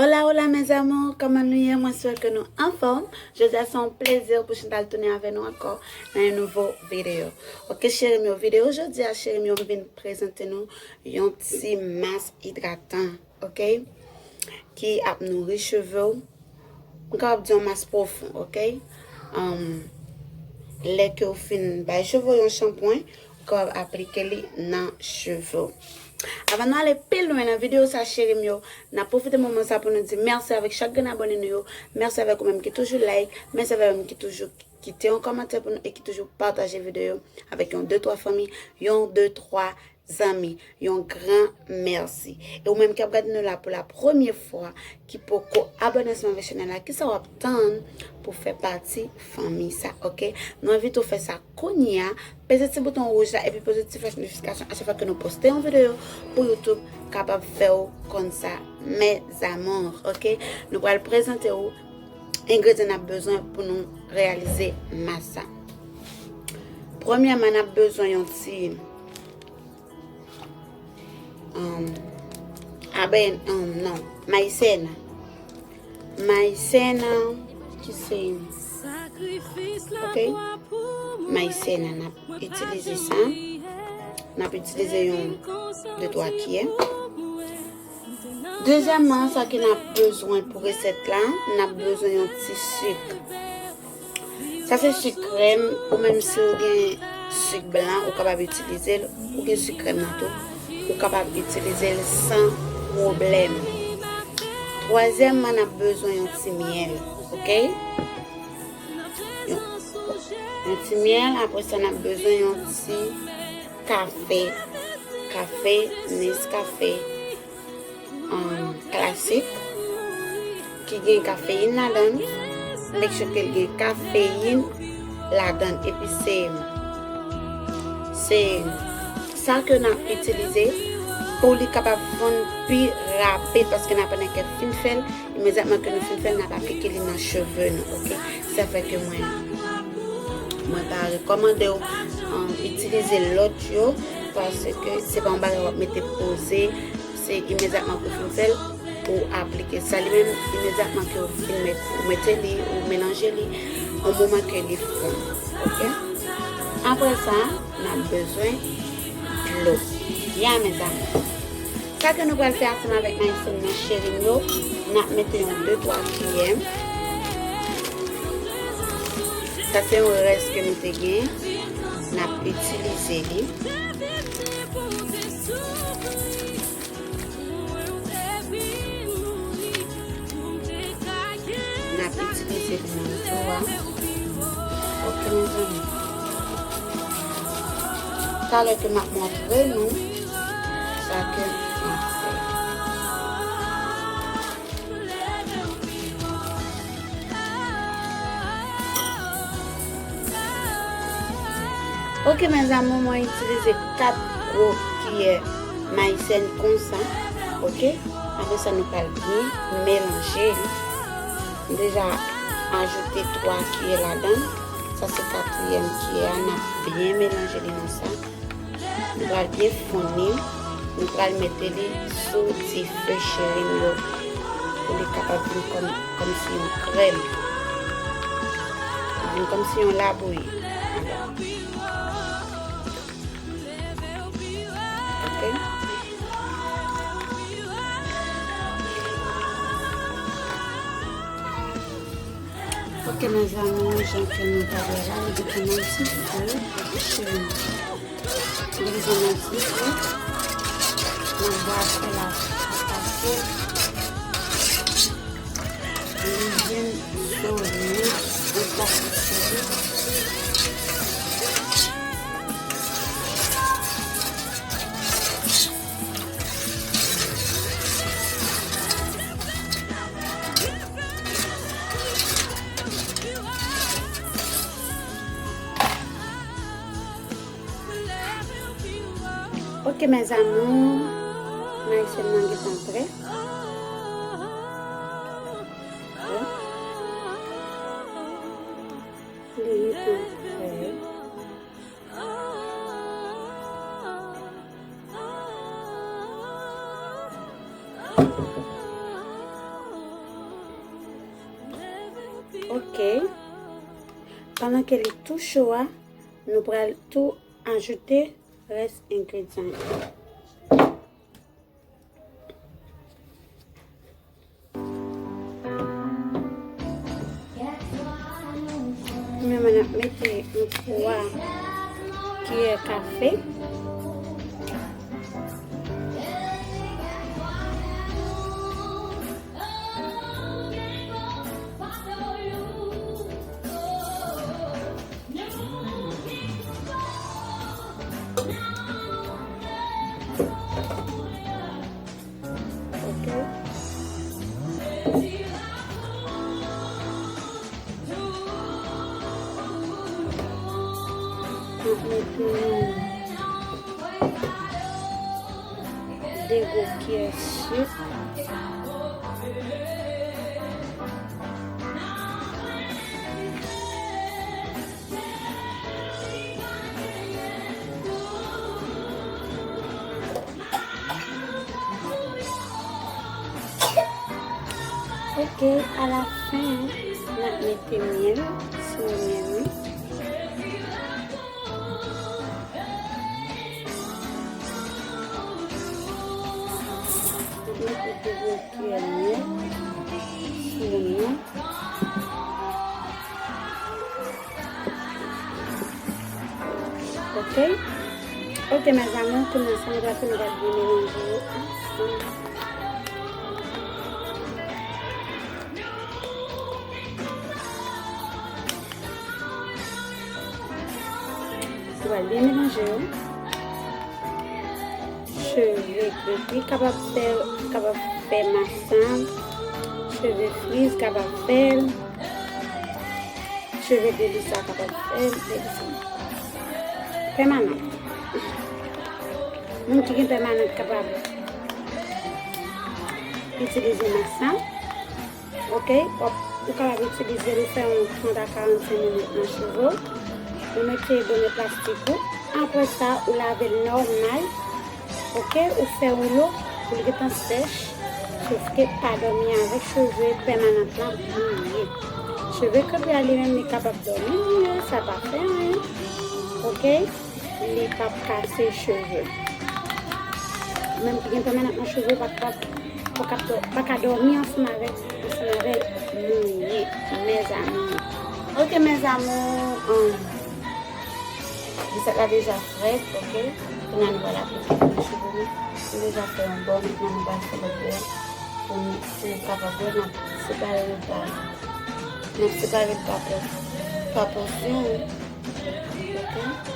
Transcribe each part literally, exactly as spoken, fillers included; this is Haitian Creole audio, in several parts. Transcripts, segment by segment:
Hola, hola, mes amours, kòman nou ye? Mwen swè ke nou anfòm. Jodi a se yon plezi pou Chantal tounen avè nou ankò nan yon nouvo videyo. Ok, cheri m yo, videyo jodi a, cheri m yo, m vin prezante nou yon ti mas idratan, ok, ki ap nouri cheve w. M kapab di yon mas pwofon, ok? Um, lè ke w fin bay cheve w yon chanpwen, ou kapab aplike li nan cheve w. Avan nou ale pi lwen nan videyo sa, cheri m yo, n ap pwofite moman sa pou nou di mèsi avèk chak grenn abòne nou yo. Mèsi avèk ou menm ki toujou like, mèsi avèk ou menm ki toujou kite yon kòmantè pou nou e ki toujou pataje videyo avèk yon de twa fanmi, yon de twa zanmi, yon gran mèsi. E ou menm ki ap gade nou la pou la premye fwa, ki poko abòne ansanm avèk chanèl la, kisa w ap tann pou fè pati fanmi sa, ok? Nou envite w fè sa kounye a, peze ti bouton wouj la epi peze ti flèch notifikasyon a chak fwa ke nou poste yon videyo pou YouTube kapab fè w konn sa, mes amours, ok? Nou pral prezante w engredyan n ap bezwen pou nou reyalize mas sa. Premyèman, n ap bezwen yon ti um, aben, um, non, mayisèna. Mayisèna, ki se, ok, mayisèna, n ap itilize sa. N ap itilize yon de twa kiyè. Dezyèmman, sa ke n ap bezwen pou resèt la, n ap bezwen yon ti sik. Sa se sik krèm, ou menm si w gen sik blan, ou kapab itilize l, ou gen sik krèm nan tou, ou kapab itilize l san pwoblèm. Twazyèmman, n ap bezwen yon ti myèl, ok? Yon, yon ti myèl, apre sa, n ap bezwen yon ti kafe, kafe, Nescafe, um, klasik, ki gen kafeyin ladan l. Make sure ke l gen kafeyin ladan l. Epi se, se sa ke n ap itilize pou li kapab fonn pi rapid, paske n ap annik fin fè l. Imedyatman ke nou fin fè l, n ap aplike li nan cheve nou, ok? Sa fè ke mwen, mwen pa rekòmande w, um, itilize lòt yo, paske se pa yon bagay w ap mete poze, se imedyatman ke w fin fè l, ou aplike sa li menm, imedyatman ke w fin met, ou mete li, ou melanje li, yon moman ke li fonn, ok? Apre sa, n ap bezwen dlo. Ya, mes amours. Sa ke nou pral fè ansanm avèk mayisèn nan, cheri m yo, n ap mete yon de twa kiyè. Sa se yon rès ke nou te gen. N ap itilize li. N ap itilize li nan dlo a. Ok, mezanmi. Talè ke m ap montre nou sa ke m ap fè. Ok, mes amours, mwen itilize kat gwo kiyè mayisèn konsa. Ok? Apre sa, nou pral byen melanje li. M deja ajoute twa kiyè ladan l. Sa se katriyèm kiyè a. N ap byen melanje li nan sa. Nou pral byen fonn li. Nou pral mete li sou dife, cheri m yo, pou li kapab vin kòm, kòmsi yon krèm. Vin kòmsi yon labouyi. Ok? Ok, mes amours, jan ke nou ta wè la, li gentan nan dife, cheri m. Li gentan nan dife. M ap bwase la, paske li vin solid, li pa solid. Ok, mes amours, mayisèn nan gentan prè. Li gentan prè. Ok. Pandan ke li tou cho a, nou pral tou ajoute rès engredyan yo. Premyèman, n ap mete yon twa kiyè kafe. Ok. M ap mete yon de gwo kiyè chif. Ok, alafen, n ap mete myèl sou myèl wi. N ap mete de gwo kiyè myèl sou myèl. Ok. Ok, mes amours, kounye a sa nou pral fè, nou pral byen melanje yo ansanm. Nou pral byen melanje yo. Cheve krepi kapab fè, kapab fè masanm. Cheve friz kapab fè l. Cheve delisa kapab fè l. Delisa. Pèmanan. Moun ki gen pèmanan kapab itilize masanm. Ok, w ap, ou kapab itilize l, ou fè yon trant a karannsenk minit nan cheve w. Ou mete bonè plastik ou. Apre sa, ou lave l nòmal. Ok, ou fè woulo pou l gentan sèch. Sòf ke pa dòmi avèk cheve pèmanan lan mouye. Cheve krepi a li menm, li kapab dòmi mouye, sa pa fè anyen. Ok? Li p ap kase cheve. Ou menm ki gen pèmanan nan cheve w, pa, pa, pa ka dò-, pa ka dòmi ansanm avèk, ansanm avèk mouye, mes amours. Ok, mes amours, um, resèt la deja frèt, ok? Kounye a nou pral aplike l nan cheve nou. Nou deja fè yon bò, mentnan nou pral fè lòt bò. Pou nou, pou nou kapab wè, n ap separe l pa, n ap separe l pa pò-, pa pòsyon. Ok? Ok.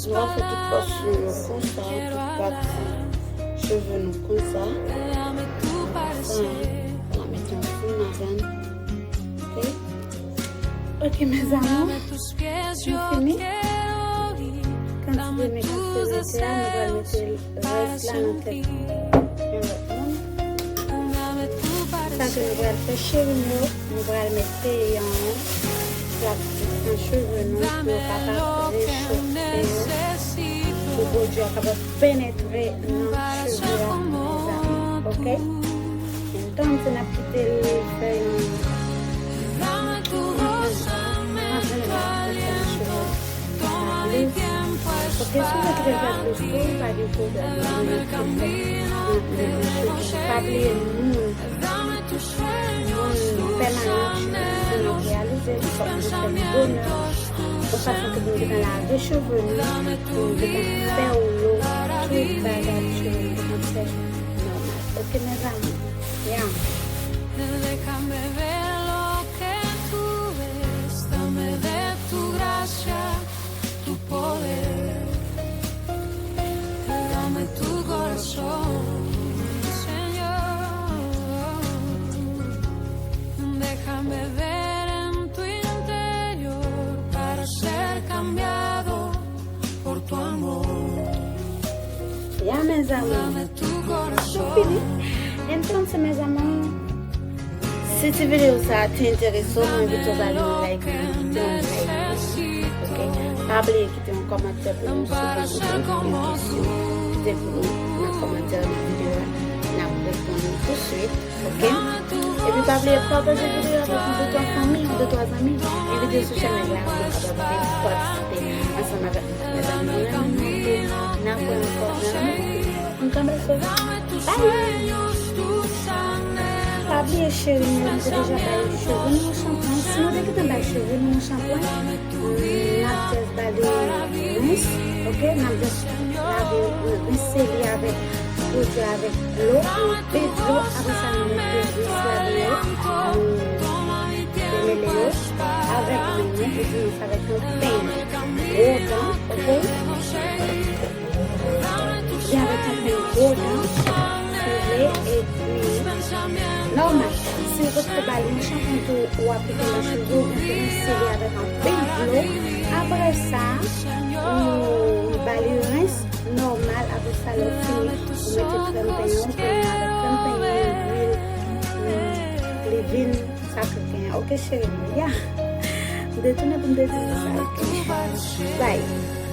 Nou va fè tout pòsyon yo konsa, tout pati cheve nou konsa. Sa, n a mete yon fim avè n. Ok? Ok, mes amours, nou fini. Kantite mekik ki rete a, nou pral mete rès la nan tèt yon lòt moun. Sa ke nou pral fè, cheri m yo, nou pral mete yon L ap nan cheve nou pou yo kapab rechofte yo, pou pwodui a kapab penetre nan cheve a, mezanmi, oke? Entonces, n ap kite l fè yon, n ap kite l fè yon cheve. Oke, si w vle kite l fè plis tou, pa gen pwoblèm, nou mete l nan, nan, nan cheve. Pa bliye, moun, moun pèmanan, cheve se nan reyalize li, fòk nou fè l bonè. Yon fason ke nou gentan lave cheve nou, nou gentan fè yo, tout bagay cheve nou gentan fè nòmal. Oke, mes amours? Yeah. Déjame ver lo que tú ves, dame de tu gracia, tu poder. Dame tu corazón, Señor. Déjame ver en tu interior para ser cambiado por tu amor. Ya, mes amours. Dame tu corazón. Nou fini. Entonces, mes amours, si ti videyo sa a te enterese w, mwen envite w ba li yon like, kite yon like. Oke? Pa bliye kite yon kòmantè pou nou sou Facebook, yon kesyon, kite pou nou nan kòmantè nan videyo a. N ap reponn ou touswit, oke? Epi pa bliye pataje videyo a avèk yon de twa fanmi, yon de twa zanmi. Envite yo sou chanèl la pou yo kapab vin patisipe ansanm avèk nou. Mezanmi, mwen renmen nou tou. N ap wè ankò nan yon lòt videyo. Ann kanpe sou. Bye! Pa bliye, cheri, nou te deja bay cheve nou yon shanpwen. Si nou te gentan bay cheve nou yon shanpwen, n ap just ba li rens, oke? N ap just lave, rense li avèk pwodui, avèk dlo, anpil dlo. Apre sa, nou mete rens ladan yo, nou demele yo avèk men nou, epi nou fè avèk yon peny gwo dan, oke? Li avèk yon peny gwo dan, si w vle, epi nòmal. Si w potko ba li yon shanpwen tou, ou aplike nan cheve w, ou rense li avèk anpil dlo. Apre sa, ou ba li rens nòmal. Apre sa, lè w fini, ou mete krèm penyen, ou penyen avèk krèm penyen, lwil, li vin sa k ou genyen. Oke, cheri mwen, ya. M te tounen pou m te di nou sa, oke? Bye.